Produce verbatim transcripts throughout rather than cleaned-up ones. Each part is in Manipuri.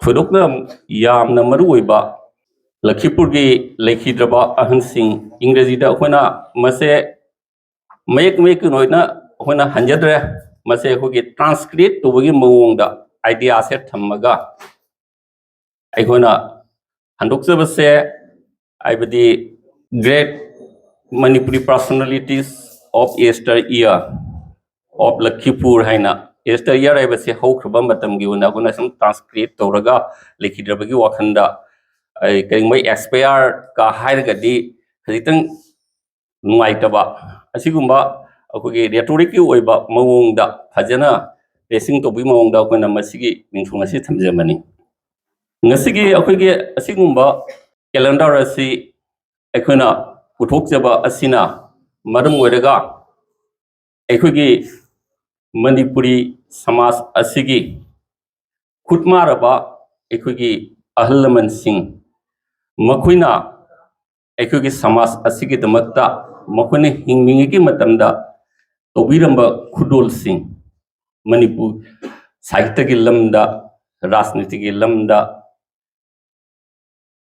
ꯊꯣꯏꯗꯣꯛꯅ ꯌꯥꯝꯅ ꯃꯔꯨ ꯑꯣꯏꯕ ꯂꯈꯤꯄꯨꯔꯒꯤ ꯂꯩꯈꯤꯗ꯭ꯔꯕ ꯑꯍꯟꯁꯤꯡ, ꯏꯪꯒ꯭ꯔꯦꯖꯤꯗ ꯑꯩꯈꯣꯏꯅ ꯃꯁꯦ ꯃꯌꯦꯛ ꯃꯌꯦꯛꯀꯤ ꯑꯣꯏꯅ ꯑꯩꯈꯣꯏꯅ ꯍꯟꯖꯗ꯭ꯔꯦ, ꯃꯁꯦ ꯑꯩꯈꯣꯏꯒꯤ ꯇ꯭ꯔꯥꯟꯁꯀ꯭ꯔꯤꯠ ꯇꯧꯕꯒꯤ ꯃꯑꯣꯡꯗ ꯑꯥꯏꯗꯤꯌꯥꯁꯦ ꯊꯝꯃꯒ ꯑꯩꯈꯣꯏꯅ ꯍꯟꯗꯣꯛꯆꯕꯁꯦ, ꯍꯥꯏꯕꯗꯤ Great Manipuri Personalities of Yesteryear of Lakhipur ꯍꯥꯏꯅ, ꯌꯦꯁꯇꯔ ꯏꯌꯥꯔ ꯍꯥꯏꯕꯁꯦ ꯍꯧꯈ꯭ꯔꯕ ꯃꯇꯝꯒꯤ ꯑꯣꯏꯅ ꯑꯩꯈꯣꯏꯅ ꯁꯨꯝ ꯇ꯭ꯔꯥꯟꯁꯀ꯭ꯔꯤꯠ ꯇꯧꯔꯒ ꯂꯩꯈꯤꯗ꯭ꯔꯕꯒꯤ ꯋꯥꯈꯜꯗ, ꯑꯩ ꯀꯔꯤꯒꯨꯝꯕ ꯑꯦꯛꯁꯄꯌꯥꯔꯒ ꯍꯥꯏꯔꯒꯗꯤ ꯈꯖꯤꯛꯇꯪ ꯅꯨꯡꯉꯥꯏꯇꯕ, ꯑꯁꯤꯒꯨꯝꯕ ꯑꯩꯈꯣꯏꯒꯤ ꯔꯦꯇꯣꯔꯤꯛꯀꯤ ꯑꯣꯏꯕ ꯃꯑꯣꯡꯗ ꯐꯖꯅ ꯗ꯭ꯔꯦꯁꯤꯡ ꯇꯧꯕꯒꯤ ꯃꯑꯣꯡꯗ ꯑꯩꯈꯣꯏꯅ ꯃꯁꯤꯒꯤ ꯃꯤꯡꯊꯣꯟ ꯑꯁꯤ ꯊꯝꯖꯕꯅꯤ꯫ ꯉꯁꯤꯒꯤ ꯑꯩꯈꯣꯏꯒꯤ ꯑꯁꯤꯒꯨꯝꯕ ꯀꯦꯂꯦꯟꯗꯔ ꯑꯁꯤ ꯑꯩꯈꯣꯏꯅ ꯄꯨꯊꯣꯛꯆꯕ ꯑꯁꯤꯅ ꯃꯔꯝ ꯑꯣꯏꯔꯒ ꯑꯩꯈꯣꯏꯒꯤ ꯃꯅꯤꯄꯨꯔꯤ ꯁꯃꯥꯖ ꯑꯁꯤꯒꯤ ꯈꯨꯠꯃꯥꯔꯕ ꯑꯩꯈꯣꯏꯒꯤ ꯑꯍꯜ ꯂꯃꯟꯁꯤꯡ, ꯃꯈꯣꯏꯅ ꯑꯩꯈꯣꯏꯒꯤ ꯁꯃꯥꯖ ꯑꯁꯤꯒꯤꯗꯃꯛꯇ ꯃꯈꯣꯏꯅ ꯍꯤꯡꯂꯤꯉꯩꯒꯤ ꯃꯇꯝꯗ ꯇꯧꯕꯤꯔꯝꯕ ꯈꯨꯗꯣꯜꯁꯤꯡ, ꯃꯅꯤꯄꯨꯔ ꯁꯥꯍꯤꯇ꯭ꯌꯒꯤ ꯂꯝꯗ, ꯔꯥꯖꯅꯤꯇꯤꯒꯤ ꯂꯝꯗ,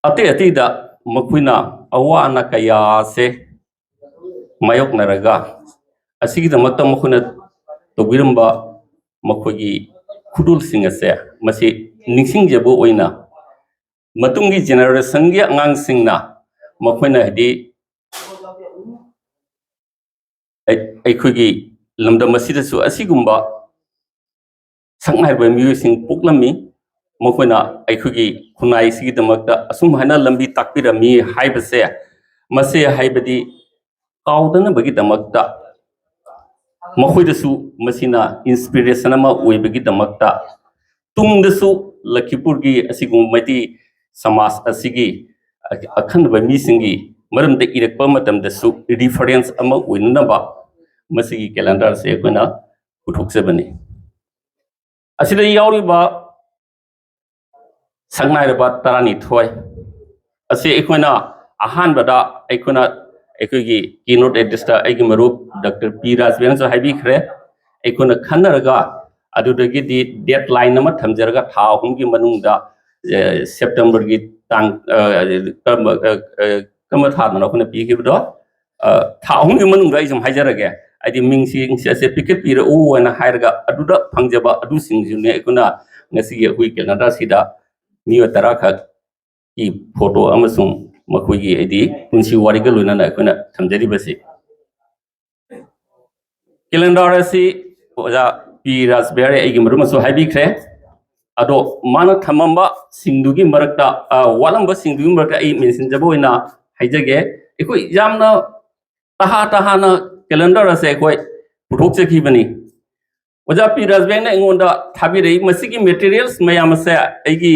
ꯑꯇꯩ ꯑꯇꯩꯗ ꯃꯈꯣꯏꯅ ꯑꯋꯥ ꯑꯅꯥ ꯀꯌꯥꯁꯦ ꯃꯥꯌꯣꯛꯅꯔꯒ ꯑꯁꯤꯒꯤꯗꯃꯛꯇ ꯃꯈꯣꯏꯅ ꯇꯧꯕꯤꯔꯝꯕ ꯃꯈꯣꯏꯒꯤ ꯈꯨꯗꯣꯜꯁꯤꯡ ꯑꯁꯦ ꯃꯁꯤ ꯅꯤꯡꯁꯤꯡꯖꯕ ꯑꯣꯏꯅ ꯃꯇꯨꯡꯒꯤ ꯖꯦꯅꯦꯔꯦꯁꯟꯒꯤ ꯑꯉꯥꯡꯁꯤꯡꯅ ꯃꯈꯣꯏꯅ ꯍꯥꯏꯗꯤ ꯑꯩ-, ꯑꯩꯈꯣꯏꯒꯤ ꯂꯝꯗꯝ ꯑꯁꯤꯗꯁꯨ ꯑꯁꯤꯒꯨꯝꯕ ꯁꯛꯅꯥꯏꯔꯕ ꯃꯤꯑꯣꯏꯁꯤꯡ ꯄꯣꯛꯂꯝꯃꯤ꯫ ꯃꯈꯣꯏꯅ ꯑꯩꯈꯣꯏꯒꯤ ꯈꯨꯟꯅꯥꯏꯁꯤꯒꯤꯗꯃꯛꯇ ꯑꯁꯨꯝ ꯍꯥꯏꯅ ꯂꯝꯕꯤ ꯇꯥꯛꯄꯤꯔꯝꯃꯤ ꯍꯥꯏꯕꯁꯦ, ꯃꯁꯦ ꯍꯥꯏꯕꯗꯤ ꯀꯥꯎꯗꯅꯕꯒꯤꯗꯃꯛꯇ ꯃꯈꯣꯏꯗꯁꯨ ꯃꯁꯤꯅ ꯏꯟꯁꯄꯤꯔꯦꯁꯟ ꯑꯃ ꯑꯣꯏꯕꯒꯤꯗꯃꯛꯇ ꯇꯨꯡꯗꯁꯨ ꯂꯈꯤꯄꯨꯔꯒꯤ ꯑꯁꯤꯒꯨꯝꯕ ꯃꯩꯇꯩ ꯁꯃꯥꯖ ꯑꯁꯤꯒꯤ ꯑꯈꯟꯅꯕ ꯃꯤꯁꯤꯡꯒꯤ ꯃꯔꯝꯗ ꯏꯔꯛꯄ ꯃꯇꯝꯗꯁꯨ ꯔꯤꯐꯔꯦꯟꯁ ꯑꯃ ꯑꯣꯏꯅꯅꯕ ꯃꯁꯤꯒꯤ ꯀꯦꯂꯦꯟꯗꯔꯁꯦ ꯑꯩꯈꯣꯏꯅ ꯄꯨꯊꯣꯛꯆꯕꯅꯤ꯫ ꯑꯁꯤꯗ ꯌꯥꯎꯔꯤꯕ ꯁꯛꯅꯥꯏꯔꯕ ꯇꯔꯥꯅꯤꯊꯣꯏ ꯑꯁꯤ ꯑꯩꯈꯣꯏꯅ ꯑꯍꯥꯟꯕꯗ ꯑꯩꯈꯣꯏꯅ ꯑꯩꯈꯣꯏꯒꯤ ꯀꯤꯅꯣꯠ ꯑꯦꯗ꯭ꯔꯦꯁꯇ ꯑꯩꯒꯤ ꯃꯔꯨꯞ ꯗꯥꯛꯇꯔ ꯄꯤ ꯔꯥꯖꯕꯤꯔꯅꯁꯨ ꯍꯥꯏꯕꯤꯈ꯭ꯔꯦ꯫ ꯑꯩꯈꯣꯏꯅ ꯈꯟꯅꯔꯒ ꯑꯗꯨꯗꯒꯤꯗꯤ ꯗꯦꯠ ꯂꯥꯏꯟ ꯑꯃ ꯊꯝꯖꯔꯒ ꯊꯥ ꯑꯍꯨꯝꯒꯤ ꯃꯅꯨꯡꯗ ꯁꯦꯞꯇꯦꯝꯕꯔꯒꯤ ꯇꯥꯡ ꯀꯔꯝꯕ ꯀꯔꯝꯕ ꯊꯥꯗꯅꯣ ꯑꯩꯈꯣꯏꯅ ꯄꯤꯈꯤꯕꯗꯣ? ꯊꯥ ꯑꯍꯨꯝꯒꯤ ꯃꯅꯨꯡꯗ ꯑꯩ ꯁꯨꯝ ꯍꯥꯏꯖꯔꯒꯦ, ꯍꯥꯏꯗꯤ ꯃꯤꯡꯁꯤ ꯑꯁꯦ ꯄꯤꯈꯠꯄꯤꯔꯛꯎ ꯍꯥꯏꯅ ꯍꯥꯏꯔꯒ ꯑꯗꯨꯗ ꯐꯪꯖꯕ ꯑꯗꯨꯁꯤꯡꯁꯤꯅꯦ ꯑꯩꯈꯣꯏꯅ ꯉꯁꯤꯒꯤ ꯑꯩꯈꯣꯏ ꯀꯦꯂꯦꯟꯗꯔꯁꯤꯗ ꯃꯤꯑꯣꯏ ꯇꯔꯥꯈꯛꯀꯤ ꯐꯣꯇꯣ ꯑꯃꯁꯨꯡ ꯃꯈꯣꯏꯒꯤ ꯍꯥꯏꯗꯤ ꯄꯨꯟꯁꯤ ꯋꯥꯔꯤꯒ ꯂꯣꯏꯅꯅ ꯑꯩꯈꯣꯏꯅ ꯊꯝꯖꯔꯤꯕꯁꯤ꯫ ꯀꯦꯂꯦꯟꯗꯔ ꯑꯁꯤ ꯑꯣꯖꯥ ꯄꯤ ꯔꯥꯖꯕꯤꯍꯥꯔꯤ ꯑꯩꯒꯤ ꯃꯔꯨꯞ ꯑꯃꯁꯨ ꯍꯥꯏꯕꯤꯈ꯭ꯔꯦ꯫ ꯑꯗꯣ ꯃꯥꯅ ꯊꯝꯃꯝꯕꯁꯤꯡꯗꯨꯒꯤ ꯃꯔꯛꯇ, ꯋꯥꯠꯂꯝꯕꯁꯤꯡꯗꯨꯒꯤ ꯃꯔꯛꯇ ꯑꯩ ꯃꯦꯟꯁꯤꯟꯖꯕ ꯑꯣꯏꯅ ꯍꯥꯏꯖꯒꯦ꯫ ꯑꯩꯈꯣꯏ ꯌꯥꯝꯅ ꯇꯍꯥ ꯇꯍꯥꯅ ꯀꯦꯂꯦꯟꯗꯔ ꯑꯁꯦ ꯑꯩꯈꯣꯏ ꯄꯨꯊꯣꯛꯆꯈꯤꯕꯅꯤ꯫ ꯑꯣꯖꯥ ꯄꯤ ꯔꯥꯖꯕꯤꯍꯥꯔꯤꯅ ꯑꯩꯉꯣꯟꯗ ꯊꯥꯕꯤꯔꯛꯏ꯫ ꯃꯁꯤꯒꯤ ꯃꯦꯇꯤꯔꯤꯌꯦꯜꯁ ꯃꯌꯥꯝ ꯑꯁꯦ ꯑꯩꯒꯤ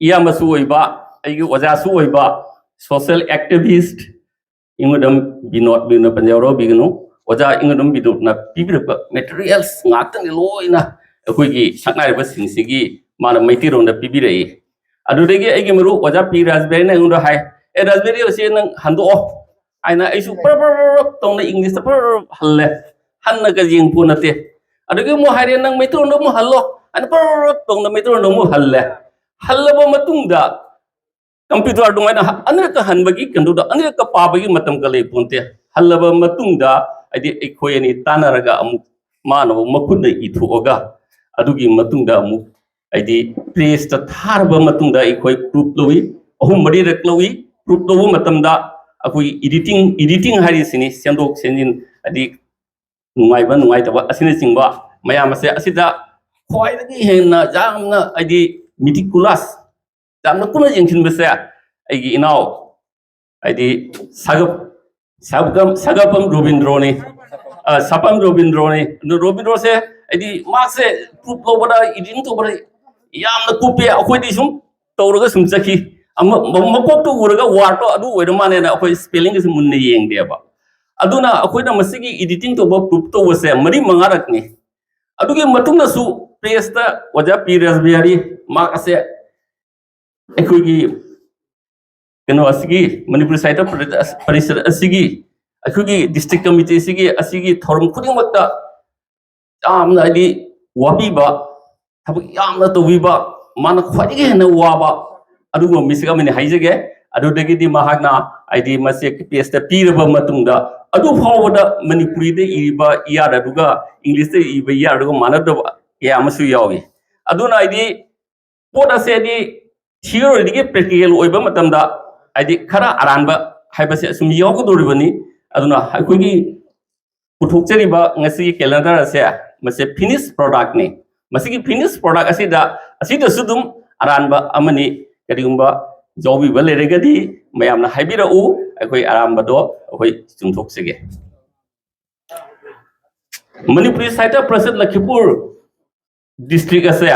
ꯏꯌꯥꯝꯕꯁꯨ ꯑꯣꯏꯕ, ꯑꯩꯒꯤ ꯑꯣꯖꯥꯁꯨ ꯑꯣꯏꯕ, ꯁꯣꯁꯦꯜ ꯑꯦꯛꯇꯤꯚꯤꯁ꯭ꯠ ꯏꯉꯨꯗꯝ ꯕꯤꯅꯣꯗ, ꯕꯤꯅꯣꯗ ꯄꯟꯖꯥꯎꯔꯥꯎ ꯕꯤꯒꯅꯨ, ꯑꯣꯖꯥ ꯏꯉꯨꯗꯝ ꯕꯤꯅꯣꯗꯅ ꯄꯤꯕꯤꯔꯛꯄ ꯃꯦꯇꯤꯔꯤꯌꯦꯜꯁ ꯉꯥꯛꯇꯅꯤ ꯂꯣꯏꯅ ꯑꯩꯈꯣꯏꯒꯤ ꯁꯛꯅꯥꯏꯔꯕꯁꯤꯡꯁꯤꯒꯤ ꯃꯥꯅ ꯃꯩꯇꯩꯔꯣꯟꯗ ꯄꯤꯕꯤꯔꯛꯏ꯫ ꯑꯗꯨꯗꯒꯤ ꯑꯩꯒꯤ ꯃꯔꯨꯞ ꯑꯣꯖꯥ ꯄꯤ ꯔꯥꯖꯕꯤꯍꯥꯔꯤꯅ ꯑꯩꯉꯣꯟꯗ ꯍꯥꯏ, "ꯑꯦ ꯔꯥꯖꯕꯤꯍꯥꯔꯤ, ꯑꯁꯤ ꯅꯪ ꯍꯟꯗꯣꯛꯑꯣ" ꯍꯥꯏꯅ ꯑꯩꯁꯨ ꯄꯔꯞ ꯄꯔꯞ ꯄꯔꯞ ꯇꯧꯅ ꯏꯪꯂꯤꯁꯇ ꯄꯔꯞ ꯄꯔꯞ ꯍꯜꯂꯦ꯫ ꯍꯟꯅꯒ ꯌꯦꯡꯄꯣ ꯅꯠꯇꯦ꯫ ꯑꯗꯨꯗꯒꯤ ꯑꯃꯨꯛ ꯍꯥꯏꯔꯦ, "ꯅꯪ ꯃꯩꯇꯩꯔꯣꯟꯗ ꯑꯃꯨꯛ ꯍꯜꯂꯣ" ꯍꯥꯏꯅ ꯄꯔꯞ ꯄꯔꯞ ꯇꯧꯅ ꯃꯩꯇꯩꯔꯣꯟꯗ ꯑꯃꯨꯛ ꯍꯜꯂꯦ꯫ ꯍꯜꯂꯕ ꯃꯇꯨꯡꯗ ꯀꯝꯄ꯭ꯌꯨꯇꯔ ꯑꯗꯨꯃꯥꯏꯅ ꯍ-, ꯑꯅꯤꯔꯛꯀ ꯍꯟꯕꯒꯤ ꯀꯩꯅꯣꯗꯣ, ꯑꯅꯤꯔꯛꯀ ꯄꯥꯕꯒꯤ ꯃꯇꯝꯒ ꯂꯩ ꯄꯣꯟꯇꯦ꯫ ꯍꯜꯂꯕ ꯃꯇꯨꯡꯗ ꯍꯥꯏꯗꯤ ꯑꯩꯈꯣꯏ ꯑꯅꯤ ꯇꯥꯟꯅꯔꯒ ꯑꯃꯨꯛ ꯃꯥꯅ ꯑꯃꯨꯛ ꯃꯈꯨꯠꯅ ꯏꯊꯣꯛꯑꯒ ꯑꯗꯨꯒꯤ ꯃꯇꯨꯡꯗ ꯑꯃꯨꯛ ꯍꯥꯏꯗꯤ ꯄ꯭ꯔꯦꯁꯇ ꯊꯥꯔꯕ ꯃꯇꯨꯡꯗ ꯑꯩꯈꯣꯏ ꯄ꯭ꯔꯨꯐ ꯂꯧꯏ, ꯑꯍꯨꯝ ꯃꯔꯤꯔꯛ ꯂꯧꯏ꯫ ꯄ꯭ꯔꯨꯐ ꯂꯧꯕ ꯃꯇꯝꯗ ꯑꯩꯈꯣꯏ ꯏꯗꯤꯇꯤꯡ, ꯏꯗꯤꯇꯤꯡ ꯍꯥꯏꯔꯤꯁꯤꯅꯤ, ꯁꯦꯝꯗꯣꯛ ꯁꯦꯝꯖꯤꯟ, ꯍꯥꯏꯗꯤ ꯅꯨꯡꯉꯥꯏꯕ ꯅꯨꯡꯉꯥꯏꯇꯕ ꯑꯁꯤꯅꯆꯤꯡꯕ ꯃꯌꯥꯝ ꯑꯁꯦ, ꯑꯁꯤꯗ ꯈ꯭ꯋꯥꯏꯗꯒꯤ ꯍꯦꯟꯅ ꯌꯥꯝꯅ ꯍꯥꯏꯗꯤ ꯃꯤꯇꯤꯀꯨꯂꯁ, ꯌꯥꯝꯅ ꯀꯨꯞꯅ ꯌꯦꯡꯁꯤꯟꯕꯁꯦ ꯑꯩꯒꯤ ꯏꯅꯥꯎ ꯍꯥꯏꯗꯤ ꯁꯥꯒꯞ, ꯁꯥꯒꯞ, ꯁꯥꯒꯞꯄꯝ ꯔꯣꯕꯤꯟꯗ꯭ꯔꯣꯅꯤ꯫ ꯑ, ꯁꯥꯄꯝ ꯔꯣꯕꯤꯟꯗ꯭ꯔꯣꯅꯤ꯫ ꯑꯗꯨ ꯔꯣꯕꯤꯟꯗ꯭ꯔꯣꯁꯦ ꯍꯥꯏꯗꯤ ꯃꯥꯁꯦ ꯄ꯭ꯔꯨꯐ ꯂꯧꯕꯗ, ꯏꯗꯤꯇꯤꯡ ꯇꯧꯕꯗ ꯌꯥꯝꯅ ꯀꯨꯞꯄꯦ꯫ ꯑꯩꯈꯣꯏꯗꯤ ꯁꯨꯝ ꯇꯧꯔꯒ ꯁꯨꯝ ꯆꯠꯈꯤ꯫ ꯑꯃ, ꯃ-, ꯃꯀꯣꯛꯇ ꯎꯔꯒ ꯋꯥꯔꯗꯇꯣ ꯑꯗꯨ ꯑꯣꯏꯔ ꯃꯥꯜꯂꯦꯅ ꯑꯩꯈꯣꯏ ꯁ꯭ꯄꯦꯂꯤꯡꯒꯁꯦ ꯃꯨꯟꯅ ꯌꯦꯡꯗꯦꯕ꯫ ꯑꯗꯨꯅ ꯑꯩꯈꯣꯏꯅ ꯃꯁꯤꯒꯤ ꯏꯗꯤꯇꯤꯡ ꯇꯧꯕ, ꯄ꯭ꯔꯨꯐ ꯇꯧꯕꯁꯦ ꯃꯔꯤ ꯃꯉꯥꯔꯛꯅꯤ꯫ ꯑꯗꯨꯒꯤ ꯃꯇꯨꯡꯗꯁꯨ ꯄ꯭ꯔꯦꯁꯇ ꯑꯣꯖꯥ ꯄꯤ ꯔꯥꯖꯕꯤꯍꯥꯔꯤ ꯃꯍꯥꯛ ꯑꯁꯦ ꯑꯩꯈꯣꯏꯒꯤ ꯀꯩꯅꯣ ꯑꯁꯤꯒꯤ, ꯃꯅꯤꯄꯨꯔ ꯁꯥꯍꯤꯇ꯭ꯌ ꯄꯔꯤ-, ꯄꯔꯤꯁꯠ ꯑꯁꯤꯒꯤ, ꯑꯩꯈꯣꯏꯒꯤ ꯗꯤꯁꯇ꯭ꯔꯤꯛ ꯀꯃꯤꯇꯤ ꯑꯁꯤꯒꯤ, ꯑꯁꯤꯒꯤ ꯊꯧꯔꯝ ꯈꯨꯗꯤꯡꯃꯛꯇ ꯌꯥꯝꯅ ꯍꯥꯏꯗꯤ ꯋꯥꯕꯤꯕ, ꯊꯕꯛ ꯌꯥꯝꯅ ꯇꯧꯕꯤꯕ, ꯃꯥꯅ ꯈ꯭ꯋꯥꯏꯗꯒꯤ ꯍꯦꯟꯅ ꯋꯥꯕ ꯑꯗꯨꯒꯨꯝꯕ ꯃꯤꯁꯛ ꯑꯃꯅꯤ ꯍꯥꯏꯖꯒꯦ꯫ ꯑꯗꯨꯗꯒꯤꯗꯤ ꯃꯍꯥꯛꯅ, ꯍꯥꯏꯗꯤ, ꯃꯁꯤ ꯄꯦꯖꯇ ꯄꯤꯔꯕ ꯃꯇꯨꯡꯗ, ꯑꯗꯨ ꯐꯥꯎꯕꯗ ꯃꯅꯤꯄꯨꯔꯤꯗ ꯏꯔꯤꯕ ꯏꯌꯥꯔ ꯑꯗꯨꯒ ꯏꯪꯂꯤꯁꯇ ꯏꯕ ꯏꯌꯥꯔ ꯑꯗꯨꯒ ꯃꯥꯟꯅꯗꯕ ꯀꯌꯥ ꯑꯃꯁꯨ ꯌꯥꯎꯏ꯫ ꯑꯗꯨꯅ, ꯍꯥꯏꯗꯤ, ꯄꯣꯠ ꯑꯁꯦ, ꯍꯥꯏꯗꯤ, ꯊꯤꯑꯣꯔꯤꯗꯒꯤ ꯄ꯭ꯔꯦꯛꯇꯤꯀꯦꯜ ꯑꯣꯏꯕ ꯃꯇꯝꯗ, ꯍꯥꯏꯗꯤ, ꯈꯔ ꯑꯔꯥꯟꯕ ꯍꯥꯏꯕꯁꯦ ꯑꯁꯨꯝ ꯌꯥꯎꯒꯗꯧꯔꯤꯕꯅꯤ꯫ ꯑꯗꯨꯅ ꯑꯩꯈꯣꯏꯒꯤ ꯄꯨꯊꯣꯛꯆꯔꯤꯕ ꯉꯁꯤꯒꯤ ꯀꯦꯂꯦꯟꯗꯔ ꯑꯁꯦ, ꯃꯁꯤ ꯐꯤꯅꯤꯁ ꯄ꯭ꯔꯣꯗꯛꯅꯤ꯫ ꯃꯁꯤꯒꯤ ꯐꯤꯅꯤꯁ ꯄ꯭ꯔꯣꯗꯛ ꯑꯁꯤꯗ, ꯑꯁꯤꯗꯁꯨ ꯑꯗꯨꯝ ꯑꯔꯥꯟꯕ ꯑꯃꯅꯤ꯫ ꯀꯔꯤꯒꯨꯝꯕ ꯌꯥꯎꯕꯤꯕ ꯂꯩꯔꯒꯗꯤ ꯃꯌꯥꯝꯅ ꯍꯥꯏꯕꯤꯔꯛꯎ, ꯑꯩꯈꯣꯏ ꯑꯔꯥꯟꯕꯗꯣ ꯑꯩꯈꯣꯏ ꯆꯨꯝꯊꯣꯛꯆꯒꯦ꯫ ꯃꯅꯤꯄꯨꯔꯤ ꯁꯥꯍꯤꯇ꯭ꯌ ꯄꯔꯤꯁꯠ ꯂꯈꯤꯄꯨꯔ ꯗꯤꯁꯇ꯭ꯔꯤꯛ ꯑꯁꯦ,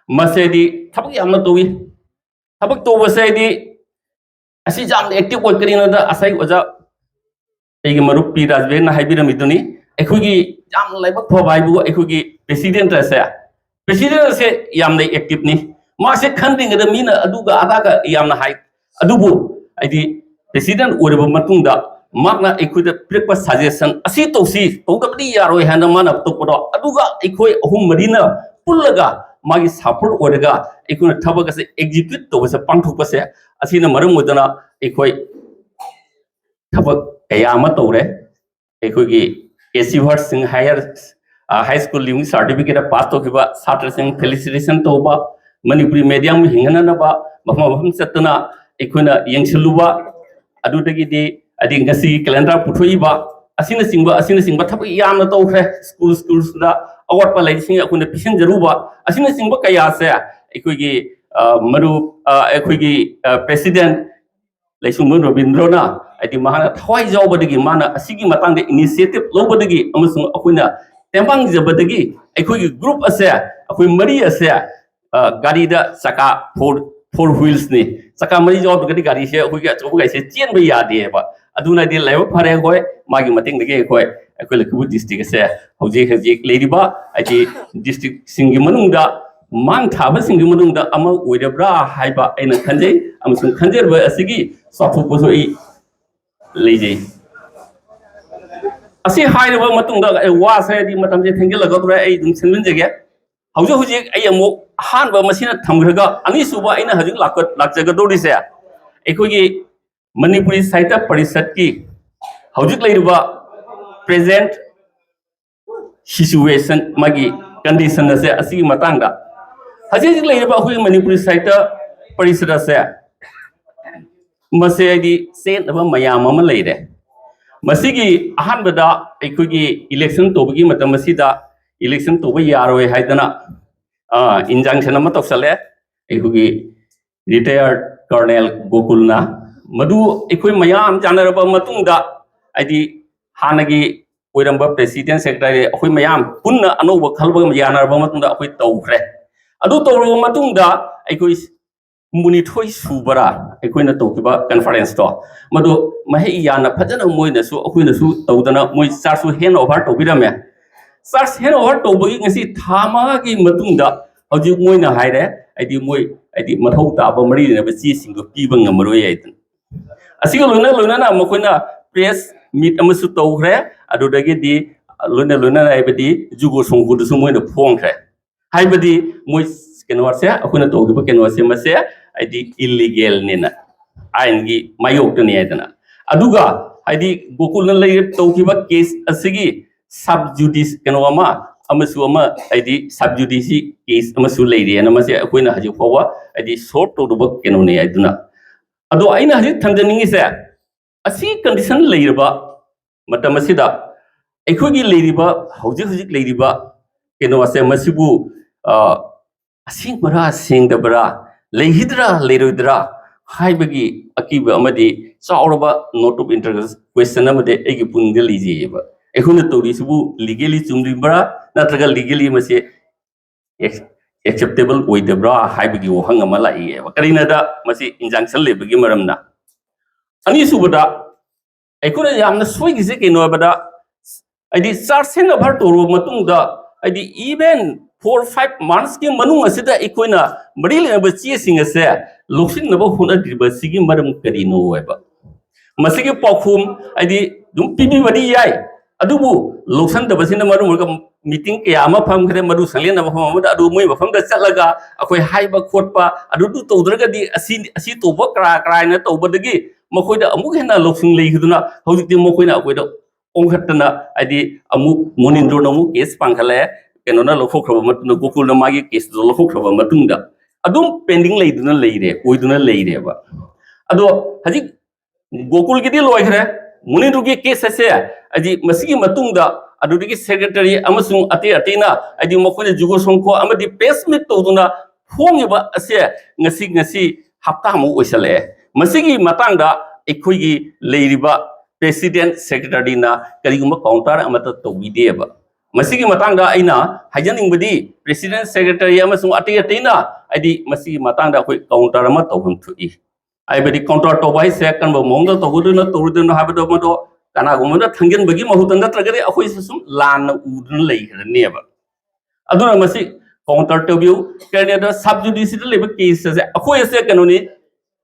ꯃꯁꯤꯗꯤ ꯊꯕꯛ ꯌꯥꯝꯅ ꯇꯧꯏ꯫ ꯊꯕꯛ ꯇꯧꯕꯁꯦ, ꯍꯥꯏꯗꯤ, ꯑꯁꯤ ꯌꯥꯝꯅ ꯑꯦꯛꯇꯤꯚ ꯑꯣꯏ꯫ ꯀꯔꯤꯅꯣꯗ, ꯉꯁꯥꯏ ꯑꯣꯖꯥ, ꯑꯩꯒꯤ ꯃꯔꯨꯞ ꯄꯤ ꯔꯥꯖꯕꯤꯔꯅ ꯍꯥꯏꯕꯤꯔꯝꯃꯤꯗꯨꯅꯤ, ꯑꯩꯈꯣꯏꯒꯤ ꯌꯥꯝꯅ ꯂꯥꯏꯕꯛ ꯐꯕ ꯍꯥꯏꯕꯨ ꯑꯩꯈꯣꯏꯒꯤ ꯄ꯭ꯔꯦꯁꯤꯗꯦꯟꯠ ꯑꯁꯦ, ꯄ꯭ꯔꯦꯁꯤꯗꯦꯟꯠ ꯑꯁꯦ ꯌꯥꯝꯅ ꯑꯦꯛꯇꯤꯚꯅꯤ꯫ ꯃꯥꯁꯦ ꯈꯟꯗ꯭ꯔꯤꯉꯩꯗ ꯃꯤꯅ ꯑꯗꯨꯒ ꯑꯗꯥꯒ ꯌꯥꯝꯅ ꯍꯥꯏ, ꯑꯗꯨꯕꯨ, ꯍꯥꯏꯗꯤ, ꯄ꯭ꯔꯦꯁꯤꯗꯦꯟꯠ ꯑꯣꯏꯔꯕ ꯃꯇꯨꯡꯗ ꯃꯍꯥꯛꯅ ꯑꯩꯈꯣꯏꯗ ꯄꯤꯔꯛꯄ ꯁꯖꯦꯁꯟ ꯑꯁꯤ ꯇꯧꯁꯤ, ꯇꯧꯗꯕꯗꯤ ꯌꯥꯔꯣꯏ ꯍꯥꯏꯅ ꯃꯥꯅ ꯇꯧꯕꯗꯣ, ꯑꯗꯨꯒ ꯑꯩꯈꯣꯏ ꯑꯍꯨꯝ ꯃꯔꯤꯅ ꯄꯨꯜꯂꯒ ꯃꯥꯒꯤ ꯁꯄꯣꯔꯠ ꯑꯣꯏꯔꯒ ꯑꯩꯈꯣꯏꯅ ꯊꯕꯛ ꯑꯁꯦ ꯑꯦꯛꯖꯤꯀ꯭ꯌꯨꯠ ꯇꯧꯕꯁꯦ, ꯄꯥꯡꯊꯣꯛꯄꯁꯦ, ꯑꯁꯤꯅ ꯃꯔꯝ ꯑꯣꯏꯗꯅ ꯑꯩꯈꯣꯏ ꯊꯕꯛ ꯀꯌꯥ ꯑꯃ ꯇꯧꯔꯦ꯫ ꯑꯩꯈꯣꯏꯒꯤ ꯑꯦꯆꯤꯚꯔꯁꯤꯡ, ꯍꯥꯏꯌꯔ, ꯍꯥꯏ ꯁ꯭ꯀꯨꯜ ꯂꯤꯕꯤꯡ ꯁꯥꯔꯇꯤꯐꯤꯀꯦꯠ ꯄꯥꯁ ꯇꯧꯈꯤꯕ ꯁꯥꯇ꯭ꯔꯁꯤꯡ ꯐꯦꯂꯤꯁꯤꯇꯦꯁꯟ ꯇꯧꯕ, ꯃꯅꯤꯄꯨꯔꯤ ꯃꯦꯗꯤꯌꯝ ꯍꯤꯡꯍꯟꯅꯅꯕ ꯃꯐꯝ ꯃꯐꯝ ꯆꯠꯇꯨꯅ ꯑꯩꯈꯣꯏꯅ ꯌꯦꯡꯁꯤꯜꯂꯨꯕ, ꯑꯗꯨꯗꯒꯤꯗꯤ, ꯍꯥꯏꯗꯤ, ꯉꯁꯤꯒꯤ ꯀꯦꯂꯦꯟꯗꯔ ꯄꯨꯊꯣꯛꯏꯕ ꯑꯁꯤꯅꯆꯤꯡꯕ, ꯑꯁꯤꯅꯆꯤꯡꯕ ꯊꯕꯛ ꯌꯥꯝꯅ ꯇꯧꯈ꯭ꯔꯦ꯫ ꯁ꯭ꯀꯨꯜ, ꯁ꯭ꯀꯨꯜꯁꯤꯗ ꯑꯋꯥꯠꯄ ꯂꯩꯔꯤꯁꯤꯡ ꯑꯩꯈꯣꯏꯅ ꯄꯤꯁꯤꯟꯖꯔꯨꯕ, ꯑꯁꯤꯅꯆꯤꯡꯕ ꯀꯌꯥꯁꯦ ꯑꯩꯈꯣꯏꯒꯤ, ꯑ, ꯃꯔꯨꯞ, ꯑ, ꯑꯩꯈꯣꯏꯒꯤ, ꯑ, ꯄ꯭ꯔꯦꯁꯤꯗꯦꯟꯠ ꯂꯩꯁꯨꯝꯕꯝ ꯔꯕꯤꯟꯗ꯭ꯔꯣꯅ, ꯍꯥꯏꯗꯤ, ꯃꯍꯥꯛꯅ ꯊꯋꯥꯏ ꯌꯥꯎꯕꯗꯒꯤ, ꯃꯥꯅ ꯑꯁꯤꯒꯤ ꯃꯇꯥꯡꯗ ꯏꯅꯤꯁꯤꯌꯦꯇꯤꯚ ꯂꯧꯕꯗꯒꯤ ꯑꯃꯁꯨꯡ ꯑꯩꯈꯣꯏꯅ ꯇꯦꯡꯕꯥꯡꯖꯕꯗꯒꯤ ꯑꯩꯈꯣꯏꯒꯤ ꯒ꯭ꯔꯨꯞ ꯑꯁꯦ, ꯑꯩꯈꯣꯏ ꯃꯔꯤ ꯑꯁꯦ, ꯑ, ꯒꯥꯔꯤꯗ ꯆꯀꯥ ꯐꯣꯔ, ꯐꯣꯔ ꯋꯤꯜꯁꯅꯤ꯫ ꯆꯀꯥ ꯃꯔꯤ ꯌꯥꯎꯗ꯭ꯔꯒꯗꯤ ꯒꯥꯔꯤꯁꯦ, ꯑꯩꯈꯣꯏꯒꯤ ꯑꯆꯧꯕ ꯒꯥꯔꯤꯁꯦ ꯆꯦꯟꯕ ꯌꯥꯗꯦꯕ꯫ ꯑꯗꯨꯅꯗꯤ ꯂꯥꯏꯕꯛ ꯐꯔꯦ, ꯑꯩꯈꯣꯏ ꯃꯥꯒꯤ ꯃꯇꯦꯡꯗꯒꯤ ꯑꯩꯈꯣꯏ, ꯑꯩꯈꯣꯏ ꯂꯛꯈꯤꯄꯨꯔ ꯗꯤꯁꯇ꯭ꯔꯤꯛ ꯑꯁꯦ ꯍꯧꯖꯤꯛ ꯍꯧꯖꯤꯛ ꯂꯩꯔꯤꯕ, ꯍꯥꯏꯗꯤ, ꯗꯤꯁꯇ꯭ꯔꯤꯛꯁꯤꯡꯒꯤ ꯃꯅꯨꯡꯗ ꯃꯥꯡ ꯊꯥꯕꯁꯤꯡꯒꯤ ꯃꯅꯨꯡꯗ ꯑꯃ ꯑꯣꯏꯔꯕ꯭ꯔꯥ ꯍꯥꯏꯕ ꯑꯩꯅ ꯈꯟꯖꯩ, ꯑꯃꯁꯨꯡ ꯈꯟꯖꯔꯤꯕ ꯑꯁꯤꯒꯤ ꯆꯥꯎꯊꯣꯛꯄꯁꯨ ꯑꯩ ꯂꯩꯖꯩ꯫ ꯑꯁꯤ ꯍꯥꯏꯔꯕ ꯃꯇꯨꯡꯗ ꯑꯩ ꯋꯥꯁꯦ, ꯍꯥꯏꯗꯤ, ꯃꯇꯝꯁꯦ ꯊꯦꯡꯖꯤꯜꯂꯒꯗꯧꯔꯦ, ꯑꯩ ꯑꯗꯨꯝ ꯁꯦꯝꯖꯤꯟꯖꯒꯦ꯫ ꯍꯧꯖꯤꯛ ꯍꯧꯖꯤꯛ ꯑꯩ ꯑꯃꯨꯛ ꯑꯍꯥꯟꯕ ꯃꯁꯤꯅ ꯊꯝꯈ꯭ꯔꯒ, ꯑꯅꯤꯁꯨꯕ ꯑꯩꯅ ꯍꯧꯖꯤꯛ ꯂꯥꯛꯀ- ꯂꯥꯛꯆꯒꯗꯧꯔꯤꯁꯦ, ꯑꯩꯈꯣꯏꯒꯤ ꯃꯅꯤꯄꯨꯔꯤ ꯁꯥꯍꯤꯇ꯭ꯌ ꯄꯔꯤꯁꯠꯀꯤ ꯍꯧꯖꯤꯛ ꯂꯩꯔꯤꯕ present situation, ꯃꯥꯒꯤ condition ꯑꯁꯦ, ꯑꯁꯤꯒꯤ ꯃꯇꯥꯡꯗ, ꯍꯧꯖꯤꯛ ꯍꯧꯖꯤꯛ ꯂꯩꯔꯤꯕ ꯑꯩꯈꯣꯏꯒꯤ ꯃꯅꯤꯄꯨꯔꯤ ꯁꯥꯍꯤꯇ꯭ꯌ ꯄꯔꯤꯁꯠ ꯑꯁꯦ, ꯃꯁꯦ ꯍꯥꯏꯗꯤ ꯆꯦꯠꯅꯕ ꯃꯌꯥꯝ ꯑꯃ ꯂꯩꯔꯦ꯫ ꯃꯁꯤꯒꯤ ꯑꯍꯥꯟꯕꯗ ꯑꯩꯈꯣꯏꯒꯤ election ꯇꯧꯕꯒꯤ ꯃꯇꯝ ꯑꯁꯤꯗ election ꯇꯧꯕ ꯌꯥꯔꯣꯏ ꯍꯥꯏꯗꯅ, ꯑ, injunction ꯑꯃ ꯇꯧꯁꯜꯂꯦ ꯑꯩꯈꯣꯏꯒꯤ retired Colonel ꯒꯣꯀꯨꯜꯅ꯫ ꯃꯗꯨ ꯑꯩꯈꯣꯏ ꯃꯌꯥꯝ ꯌꯥꯅꯔꯕ ꯃꯇꯨꯡꯗ, ꯍꯥꯏꯗꯤ ꯍꯥꯟꯅꯒꯤ ꯑꯣꯏꯔꯝꯕ president secretary, ꯑꯩꯈꯣꯏ ꯃꯌꯥꯝ ꯄꯨꯟꯅ ꯑꯅꯧꯕ ꯈꯜꯂꯒ ꯌꯥꯅꯔꯕ ꯃꯇꯨꯡꯗ ꯑꯩꯈꯣꯏ ꯇꯧꯈ꯭ꯔꯦ꯫ ꯑꯗꯨ ꯇꯧꯔꯕ ꯃꯇꯨꯡꯗ ꯑꯩꯈꯣꯏ ꯍꯨꯝꯐꯨꯅꯤꯊꯣꯏ ꯁꯨꯕꯔꯥ ꯑꯩꯈꯣꯏꯅ ꯇꯧꯈꯤꯕ conference ꯇꯣ, ꯃꯗꯨ ꯃꯍꯩ ꯌꯥꯅ ꯐꯖꯅ ꯃꯣꯏꯅꯁꯨ ꯑꯩꯈꯣꯏꯅꯁꯨ ꯇꯧꯗꯅ ꯃꯣꯏ charge ꯁꯨ hand over ꯇꯧꯕꯤꯔꯝꯃꯦ꯫ Charge hand over ꯇꯧꯕꯒꯤ ꯉꯁꯤ ꯊꯥ ꯃꯉꯥꯒꯤ ꯃꯇꯨꯡꯗ ꯍꯧꯖꯤꯛ ꯃꯣꯏꯅ ꯍꯥꯏꯔꯦ, ꯍꯥꯏꯗꯤ ꯃꯣꯏ, ꯍꯥꯏꯗꯤ ꯃꯊꯧ ꯇꯥꯕ ꯃꯔꯤ ꯂꯩꯅꯕ ꯆꯦꯁꯤꯡꯗꯣ ꯄꯤꯕ ꯉꯝꯃꯔꯣꯏ ꯍꯥꯏꯗꯅ꯫ ꯑꯁꯤꯒ ꯂꯣꯏꯅ ꯂꯣꯏꯅꯅ ꯃꯈꯣꯏꯅ press meet ꯑꯃꯁꯨ ꯇꯧꯈ꯭ꯔꯦ꯫ ꯑꯗꯨꯗꯒꯤꯗꯤ ꯂꯣꯏꯅ ꯂꯣꯏꯅꯅ ꯍꯥꯏꯕꯗꯤ ꯖꯨꯒꯣ ꯁꯣꯡꯒꯨꯗꯁꯨ ꯃꯣꯏꯅ ꯐꯣꯡꯈ꯭ꯔꯦ꯫ ꯍꯥꯏꯕꯗꯤ ꯃꯣꯏ ꯀꯩꯅꯣꯁꯦ, ꯑꯩꯈꯣꯏꯅ ꯇꯧꯈꯤꯕ ꯀꯩꯅꯣꯁꯦ ꯃꯁꯦ ꯍꯥꯏꯗꯤ illegal ꯅꯦꯅ ꯑꯥꯏꯟꯒꯤ ꯃꯥꯌꯣꯛꯇꯅꯤ ꯍꯥꯏꯗꯅ꯫ ꯑꯗꯨꯒ ꯍꯥꯏꯗꯤ ꯒꯣꯀꯨꯜꯅ ꯂꯩ ꯇꯧꯈꯤꯕ case ꯑꯁꯤꯒꯤ sub judice ꯀꯩꯅꯣ ꯑꯃ ꯑꯃꯁꯨ ꯑꯃ, ꯍꯥꯏꯗꯤ sub judice case ꯑꯃꯁꯨ ꯂꯩꯔꯤꯑꯅ ꯃꯁꯦ ꯑꯩꯈꯣꯏꯅ ꯍꯧꯖꯤꯛ ꯐꯥꯎꯕ ꯍꯥꯏꯗꯤ solve ꯇꯧꯗꯕ ꯀꯩꯅꯣꯅꯦ ꯍꯥꯏꯗꯨꯅ꯫ ꯑꯗꯣ ꯑꯩꯅ ꯍꯧꯖꯤꯛ ꯊꯝꯖꯅꯤꯡꯉꯤꯁꯦ, ꯑꯁꯤ condition ꯂꯩꯔꯕ ꯃꯇꯝ ꯑꯁꯤꯗ ꯑꯩꯈꯣꯏꯒꯤ ꯂꯩꯔꯤꯕ, ꯍꯧꯖꯤꯛ ꯍꯧꯖꯤꯛ ꯂꯩꯔꯤꯕ ꯀꯩꯅꯣ ꯑꯁꯦ ꯃꯁꯤꯕꯨ, ꯑ, ꯑꯁꯦꯡꯕꯔꯥ ꯁꯦꯡꯗꯕ꯭ꯔꯥ, ꯂꯩꯈꯤꯗ꯭ꯔꯥ ꯂꯩꯔꯣꯏꯗ꯭ꯔꯥ ꯍꯥꯏꯕꯒꯤ ꯑꯀꯤꯕ ꯑꯃꯗꯤ ꯆꯥꯎꯔꯕ note of interest question ꯑꯃꯗꯤ ꯑꯩꯒꯤ ꯄꯨꯛꯅꯤꯡꯗ ꯂꯩꯖꯩꯑꯕ꯫ ꯑꯩꯈꯣꯏꯅ ꯇꯧꯔꯤꯁꯤꯕꯨ legally ꯆꯨꯝꯂꯤꯕ꯭ꯔꯥ, ꯅꯠꯇ꯭ꯔꯒ legally ꯃꯁꯤ acceptable ꯑꯣꯏꯗꯕ꯭ꯔꯥ ꯍꯥꯏꯕꯒꯤ ꯋꯥꯍꯪ ꯑꯃ ꯂꯥꯛꯏꯑꯕ꯫ ꯀꯔꯤꯅꯗ ꯃꯁꯤ injunction ꯂꯩꯕꯒꯤ ꯃꯔꯝꯅ꯫ ꯑꯅꯤꯁꯨꯕꯗ, ꯑꯩꯈꯣꯏꯅ ꯌꯥꯝꯅ ꯁꯣꯏꯒꯤꯁꯦ ꯀꯩꯅꯣ ꯍꯥꯏꯕꯗ, ꯍꯥꯏꯗꯤ charge hand over ꯇꯧꯔꯕ ꯃꯇꯨꯡꯗ, ꯍꯥꯏꯗꯤ even four five months ꯀꯤ ꯃꯅꯨꯡ ꯑꯁꯤꯗ ꯑꯩꯈꯣꯏꯅ ꯃꯔꯤ ꯂꯩꯅꯕ ꯆꯦꯁꯤꯡ ꯑꯁꯦ ꯂꯧꯁꯤꯟꯅꯕ ꯍꯣꯠꯅꯗ꯭ꯔꯤꯕꯁꯤꯒꯤ ꯃꯔꯝ ꯀꯔꯤꯅꯣ ꯍꯥꯏꯕ꯫ ꯃꯁꯤꯒꯤ ꯄꯥꯎꯈꯨꯝ ꯍꯥꯏꯗꯤ ꯑꯗꯨꯝ ꯄꯤꯕꯤꯕꯗꯤ ꯌꯥꯏ, ꯑꯗꯨꯕꯨ ꯂꯧꯁꯟꯗꯕꯁꯤꯅ ꯃꯔꯝ ꯑꯣꯏꯔꯒ ꯃꯤꯇꯤꯡ ꯀꯌꯥ ꯑꯃ ꯐꯝꯈ꯭ꯔꯦ, ꯃꯔꯨ ꯁꯪꯂꯦꯟꯅ ꯃꯐꯝ ꯑꯃꯗ, ꯑꯗꯨ ꯃꯣꯏ ꯃꯐꯝꯗ ꯆꯠꯂꯒ ꯑꯩꯈꯣꯏ ꯍꯥꯏꯕ ꯈꯣꯠꯄ, ꯑꯗꯨꯗꯨ ꯇꯧꯗ꯭ꯔꯒꯗꯤ ꯑꯁꯤ, ꯑꯁꯤ ꯇꯧꯕ ꯀꯔꯥ ꯀꯔꯥ ꯍꯥꯏꯅ ꯇꯧꯕꯗꯒꯤ ꯃꯈꯣꯏꯗ ꯑꯃꯨꯛ ꯍꯦꯟꯅ ꯂꯧꯁꯤꯡ ꯂꯩꯈꯤꯗꯨꯅ ꯍꯧꯖꯤꯛꯇꯤ ꯃꯈꯣꯏꯅ ꯑꯩꯈꯣꯏꯗ ꯑꯣꯟꯈꯠꯇꯅ, ꯍꯥꯏꯗꯤ ꯑꯃꯨꯛ ꯃꯣꯅꯤꯟꯗ꯭ꯔꯣꯅ ꯑꯃꯨꯛ ꯀꯦꯁ ꯄꯥꯡꯈꯠꯂꯛꯑꯦ, ꯀꯩꯅꯣꯅ ꯂꯧꯊꯣꯛꯈ꯭ꯔꯕ ꯃꯇꯨꯡꯗ, ꯒꯣꯀꯨꯜꯅ ꯃꯥꯒꯤ ꯀꯦꯁꯇꯨ ꯂꯧꯊꯣꯛꯈ꯭ꯔꯕ ꯃꯇꯨꯡꯗ ꯑꯗꯨꯝ ꯄꯦꯟꯗꯤꯡ ꯂꯩꯗꯨꯅ ꯂꯩꯔꯦ, ꯑꯣꯏꯗꯨꯅ ꯂꯩꯔꯦꯕ꯫ ꯑꯗꯣ ꯍꯧꯖꯤꯛ ꯒꯣꯀꯨꯜꯒꯤꯗꯤ ꯂꯣꯏꯈ꯭ꯔꯦ, ꯃꯣꯅꯤꯟꯗ꯭ꯔꯣꯒꯤ ꯀꯦꯁ ꯑꯁꯦ ꯍꯥꯏꯗꯤ ꯃꯁꯤꯒꯤ ꯃꯇꯨꯡꯗ ꯑꯗꯨꯗꯒꯤ ꯁꯦꯀ꯭ꯔꯦꯇꯔꯤ ꯑꯃꯁꯨꯡ ꯑꯇꯩ ꯑꯇꯩꯅ ꯍꯥꯏꯗꯤ ꯃꯈꯣꯏꯅ ꯖꯨꯒꯣ ꯁꯪꯈꯣ ꯑꯃꯗꯤ ꯄ꯭ꯔꯦꯁ ꯃꯤꯠ ꯇꯧꯗꯨꯅ ꯐꯣꯡꯉꯤꯕ ꯑꯁꯦ ꯉꯁꯤ, ꯉꯁꯤ ꯍꯞꯇꯥꯃꯨꯛ ꯑꯣꯏꯁꯜꯂꯛꯑꯦ꯫ ꯃꯁꯤꯒꯤ ꯃꯇꯥꯡꯗ ꯑꯩꯈꯣꯏꯒꯤ ꯂꯩꯔꯤꯕ ꯄ꯭ꯔꯦꯁꯤꯗꯦꯟꯠ ꯁꯦꯀ꯭ꯔꯦꯇꯔꯤꯅ ꯀꯔꯤꯒꯨꯝꯕ ꯀꯥꯎꯟꯇꯔ ꯑꯃꯠꯇ ꯇꯧꯕꯤꯗꯦꯕ꯫ ꯃꯁꯤꯒꯤ ꯃꯇꯥꯡꯗ ꯑꯩꯅ ꯍꯥꯏꯖꯅꯤꯡꯕꯗꯤ, ꯄ꯭ꯔꯦꯁꯤꯗꯦꯟꯠ ꯁꯦꯀ꯭ꯔꯦꯇꯔꯤ ꯑꯃꯁꯨꯡ ꯑꯇꯩ ꯑꯇꯩꯅ ꯍꯥꯏꯗꯤ ꯃꯁꯤꯒꯤ ꯃꯇꯥꯡꯗ ꯑꯩꯈꯣꯏ ꯀꯥꯎꯟꯇꯔ ꯑꯃ ꯇꯧꯐꯝ ꯊꯣꯛꯏ꯫ ꯍꯥꯏꯕꯗꯤ ꯀꯥꯎꯟꯇꯔ ꯇꯧꯕ ꯍꯥꯏꯁꯦ ꯀꯔꯝꯕ ꯃꯑꯣꯡꯗ ꯇꯧꯒꯗꯣꯏꯅꯣ, ꯇꯧꯔꯣꯏꯗꯣꯏꯅꯣ ꯍꯥꯏꯕꯗꯣ ꯃꯗꯣ ꯀꯅꯥꯒꯨꯝꯕ ꯑꯃꯗ ꯊꯥꯡꯖꯤꯟꯕꯒꯤ ꯃꯍꯨꯠꯇ, ꯅꯠꯇ꯭ꯔꯒꯗꯤ ꯑꯩꯈꯣꯏꯁꯦ ꯁꯨꯝ ꯂꯥꯟꯅ ꯎꯗꯨꯅ ꯂꯩꯈ꯭ꯔꯅꯦꯕ꯫ ꯑꯗꯨꯅ ꯃꯁꯤ ꯀꯥꯎꯟꯇꯔ ꯇꯧꯕꯤꯌꯨ꯫ ꯀꯔꯤꯅꯣꯗ ꯁꯕ ꯖꯨꯗꯤꯁꯤꯗ ꯂꯩꯕ ꯀꯦꯁ ꯑꯁꯦ ꯑꯩꯈꯣꯏ ꯑꯁꯦ ꯀꯩꯅꯣꯅꯤ,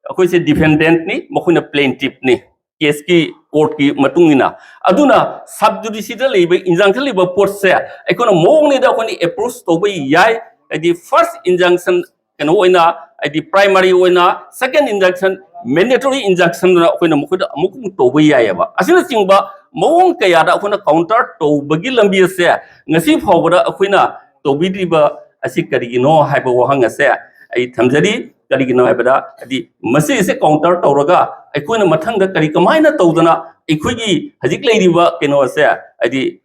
ꯑꯩꯈꯣꯏꯁꯦ ꯗꯤꯐꯦꯟꯗꯦꯟꯠꯅꯤ, ꯃꯈꯣꯏꯅ ꯄ꯭ꯂꯦꯟꯇꯤꯐꯅꯤ, ꯀꯦꯁꯀꯤ ꯀꯣꯔꯠꯀꯤ ꯃꯇꯨꯡ ꯏꯟꯅ꯫ ꯑꯗꯨꯅ ꯁꯕ ꯖꯨꯗꯤꯁꯤꯗ ꯂꯩꯕ, ꯏꯟꯖꯪꯁꯟ ꯂꯩꯕ ꯄꯣꯠꯁꯦ ꯑꯩꯈꯣꯏꯅ ꯃꯑꯣꯡꯅꯤꯗ ꯑꯩꯈꯣꯏꯅ ꯑꯦꯄ꯭ꯔꯣꯆ ꯇꯧꯕ ꯌꯥꯏ꯫ ꯍꯥꯏꯗꯤ ꯐꯥꯔꯁ ꯏꯟꯖꯪꯁꯟ ꯀꯩꯅꯣ ꯑꯣꯏꯅ, ꯍꯥꯏꯗꯤ ꯄ꯭ꯔꯥꯏꯃꯥꯔꯤ ꯑꯣꯏꯅ, ꯁꯦꯀꯦꯟ ꯏꯟꯖꯪꯁꯟ, ꯃꯦꯟꯗꯦꯇꯣꯔꯤ ꯏꯟꯖꯪꯁꯟꯗꯨꯅ ꯑꯩꯈꯣꯏꯅ ꯃꯈꯣꯏꯗ ꯑꯃꯨꯛ ꯑꯃꯨꯛ ꯇꯧꯕ ꯌꯥꯏꯑꯕ꯫ ꯑꯁꯤꯅꯆꯤꯡꯕ ꯃꯑꯣꯡ ꯀꯌꯥꯗ ꯑꯩꯈꯣꯏꯅ ꯀꯥꯎꯟꯇꯔ ꯇꯧꯕꯒꯤ ꯂꯝꯕꯤ ꯑꯁꯦ ꯉꯁꯤ ꯐꯥꯎꯕꯗ ꯑꯩꯈꯣꯏꯅ ꯇꯧꯕꯤꯗ꯭ꯔꯤꯕ ꯑꯁꯤ ꯀꯔꯤꯒꯤꯅꯣ ꯍꯥꯏꯕ ꯋꯥꯍꯪ ꯑꯁꯦ ꯑꯩ ꯊꯝꯖꯔꯤ꯫ ꯀꯔꯤꯒꯤꯅꯣ ꯍꯥꯏꯕꯗ, ꯍꯥꯏꯗꯤ ꯃꯁꯤꯁꯦ ꯀꯥꯎꯟꯇꯔ ꯇꯧꯔꯒ ꯑꯩꯈꯣꯏꯅ ꯃꯊꯪꯗ ꯀꯔꯤ ꯀꯃꯥꯏꯅ ꯇꯧꯗꯅ ꯑꯩꯈꯣꯏꯒꯤ ꯍꯧꯖꯤꯛ ꯂꯩꯔꯤꯕ ꯀꯩꯅꯣ ꯑꯁꯦ, ꯍꯥꯏꯗꯤ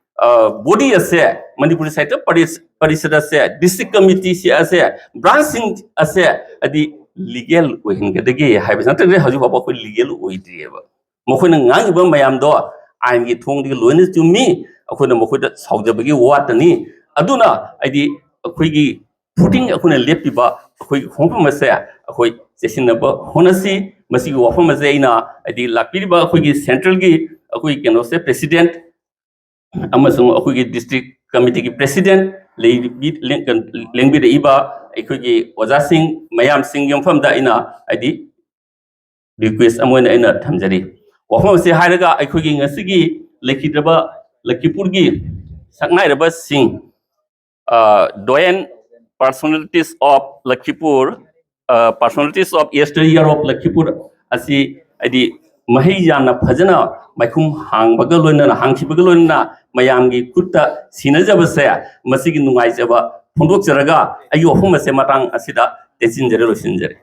ꯕꯣꯗꯤ ꯑꯁꯦ, ꯃꯅꯤꯄꯨꯔꯤ ꯁꯥꯍꯤꯇ꯭ꯌ ꯄꯔꯤꯁ-, ꯄꯔꯤꯁꯠ ꯑꯁꯦ, ꯗꯤꯁꯇ꯭ꯔꯤꯛ ꯀꯃꯤꯇꯤꯁꯤ ꯑꯁꯦ, ꯕ꯭ꯔꯥꯟꯁꯁꯤꯡ ꯑꯁꯦ ꯍꯥꯏꯗꯤ ꯂꯤꯒꯦꯜ ꯑꯣꯏꯍꯟꯒꯗꯒꯦ ꯍꯥꯏꯕꯁꯤ ꯅꯠꯇ꯭ꯔꯒꯗꯤ ꯍꯧꯖꯤꯛ ꯐꯥꯎꯕ ꯑꯩꯈꯣꯏ ꯂꯤꯒꯦꯜ ꯑꯣꯏꯗ꯭ꯔꯤꯑꯕ꯫ ꯃꯈꯣꯏꯅ ꯉꯥꯡꯉꯤꯕ ꯃꯌꯥꯝꯗꯣ ꯑꯥꯏꯟꯒꯤ ꯊꯣꯡꯗꯒꯤ ꯂꯣꯏꯅ ꯆꯨꯝꯃꯤ꯫ ꯑꯩꯈꯣꯏꯅ ꯃꯈꯣꯏꯗ ꯁꯥꯎꯖꯕꯒꯤ ꯋꯥꯇꯅꯤ꯫ ꯑꯗꯨꯅ ꯍꯥꯏꯗꯤ ꯑꯩꯈꯣꯏꯒꯤ ꯐꯨꯇꯤꯡ ꯑꯩꯈꯣꯏꯅ ꯂꯦꯞꯄꯤꯕ ꯑꯩꯈꯣꯏꯒꯤ ꯈꯣꯡꯐꯝ ꯑꯁꯦ ꯑꯩꯈꯣꯏ ꯆꯦꯁꯤꯟꯅꯕ ꯍꯣꯠꯅꯁꯤ꯫ ꯃꯁꯤꯒꯤ ꯋꯥꯐꯝ ꯑꯁꯦ ꯑꯩꯅ ꯍꯥꯏꯗꯤ ꯂꯥꯛꯄꯤꯔꯤꯕ ꯑꯩꯈꯣꯏꯒꯤ ꯁꯦꯟꯇ꯭ꯔꯦꯜꯒꯤ ꯑꯩꯈꯣꯏ ꯀꯩꯅꯣꯁꯦ, ꯄ꯭ꯔꯦꯁꯤꯗꯦꯟꯠ ꯑꯃꯁꯨꯡ ꯑꯩꯈꯣꯏꯒꯤ ꯗꯤꯁꯇ꯭ꯔꯤꯛ ꯀꯃꯤꯇꯤꯒꯤ ꯄ꯭ꯔꯦꯁꯤꯗꯦꯟꯠ ꯂꯩꯕꯤ-, ꯂꯦꯡ-, ꯂꯦꯡꯕꯤꯔꯛꯏꯕ ꯑꯩꯈꯣꯏꯒꯤ ꯑꯣꯖꯥꯁꯤꯡ ꯃꯌꯥꯝꯁꯤꯡꯒꯤ ꯃꯐꯝꯗ ꯑꯩꯅ ꯍꯥꯏꯗꯤ ꯔꯤꯀ꯭ꯋꯦꯁ ꯑꯃ ꯑꯣꯏꯅ ꯑꯩꯅ ꯊꯝꯖꯔꯤ꯫ ꯋꯥꯐꯝ ꯑꯁꯤ ꯍꯥꯏꯔꯒ ꯑꯩꯈꯣꯏꯒꯤ ꯉꯁꯤꯒꯤ ꯂꯩꯈꯤꯗ꯭ꯔꯕ ꯂꯈꯤꯄꯨꯔꯒꯤ ꯁꯛꯅꯥꯏꯔꯕꯁꯤꯡ, ꯑ, Doyen Personalities of Lakhipur, ꯑ, Personalities of Yesteryear of Lakhipur ꯑꯁꯤ, ꯍꯥꯏꯗꯤ, ꯃꯍꯩ ꯌꯥꯝꯅ ꯐꯖꯅ ꯃꯥꯏꯈꯨꯝ ꯍꯥꯡꯕꯒ ꯂꯣꯏꯅꯅ, ꯍꯥꯡꯈꯤꯕꯒ ꯂꯣꯏꯅꯅ ꯃꯌꯥꯝꯒꯤ ꯈꯨꯠꯇ ꯁꯤꯟꯅꯖꯕꯁꯦ, ꯃꯁꯤꯒꯤ ꯅꯨꯡꯉꯥꯏꯖꯕ ꯐꯣꯡꯗꯣꯛꯆꯔꯒ ꯑꯩꯒꯤ ꯋꯥꯐꯝ ꯑꯁꯦ ꯃꯇꯥꯡ ꯑꯁꯤꯗ ꯇꯦꯟꯁꯤꯟꯖꯔꯦ, ꯂꯣꯏꯁꯤꯟꯖꯔꯦ꯫